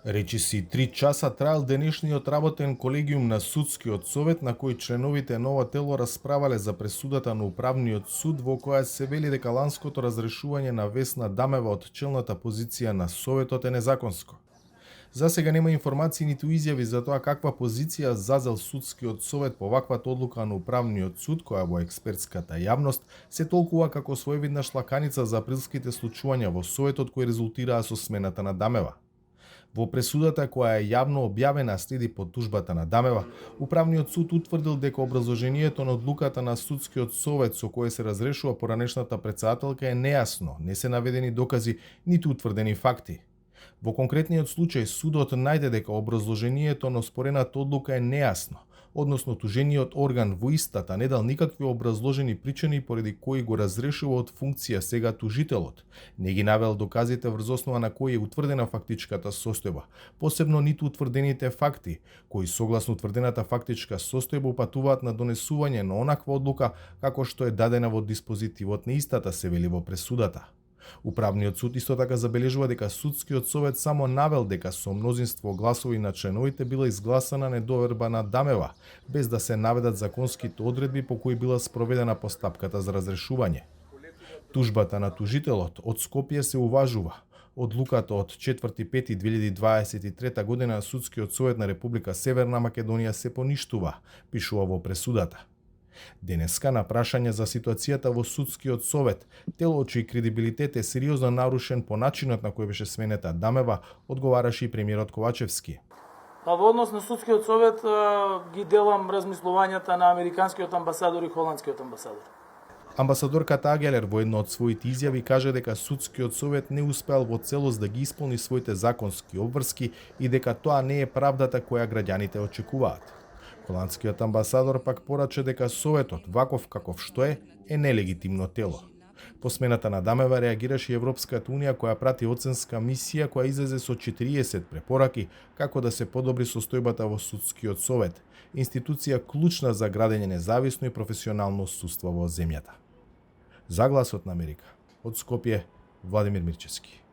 Речиси 3 часа траел денешниот работен колегиум на Судскиот совет на кој членовите ново тело расправале за пресудата на Управниот суд во која се вели дека ланското разрешување на Весна Дамева од челната позиција на Советот е незаконско. За сега нема информации ниту изјави за тоа каква позиција зазел Судскиот совет по ваквата одлука на Управниот суд, која во експертската јавност се толкува како своевидна шлаканица за априлските случувања во Советот кои резултираа со смената на Дамева. Во пресудата која е јавно објавена следи по тужбата на Дамева, Управниот суд утврдил дека образложението на одлуката на Судскиот совет со кое се разрешува поранешната претседателка е нејасно, не се наведени докази ниту утврдени факти. Во конкретниот случај судот најде дека образложението на оспорената одлука е нејасно, односно тужениот орган во истата не дал никакви образложени причини поради кои го разрешува од функција сега тужителот, не ги навел доказите врз основа на кои е утврдена фактичката состојба, посебно ниту утврдените факти, кои согласно утврдената фактичка состојба упатуваат на донесување на онаква одлука како што е дадена во диспозитивот на истата, се вели во пресудата. Управниот суд исто така забележува дека Судскиот совет само навел дека со мнозинство гласови на членовите била изгласана недоверба на Дамева, без да се наведат законските одредби по кои била спроведена постапката за разрешување. Тужбата на тужителот од Скопје се уважува. Одлуката од 4.5.2023 година на Судскиот совет на Република Северна Македонија се поништува, пишува во пресудата. Денеска на прашање за ситуацијата во Судскиот совет, тело чиј кредибилитет е сериозно нарушен по начинот на кој беше сменета Дамева, одговараше и премиерот Ковачевски. Во однос на Судскиот совет ги делам размислувањата на американскиот амбасадор и холандскиот амбасадор. Амбасадорката Агелер во едно од своите изјави каже дека Судскиот совет не успеал во целост да ги исполни своите законски обврски и дека тоа не е правдата која граѓаните очекуваат. Холандскиот амбасадор пак порача дека Советот, ваков каков што е нелегитимно тело. По смената на Дамева реагираше Европската унија која прати оценска мисија која излезе со 40 препораки како да се подобри состојбата во Судскиот совет, институција клучна за градење независно и професионално судство во земјата. За Гласот на Америка, од Скопје, Владимир Мирчевски.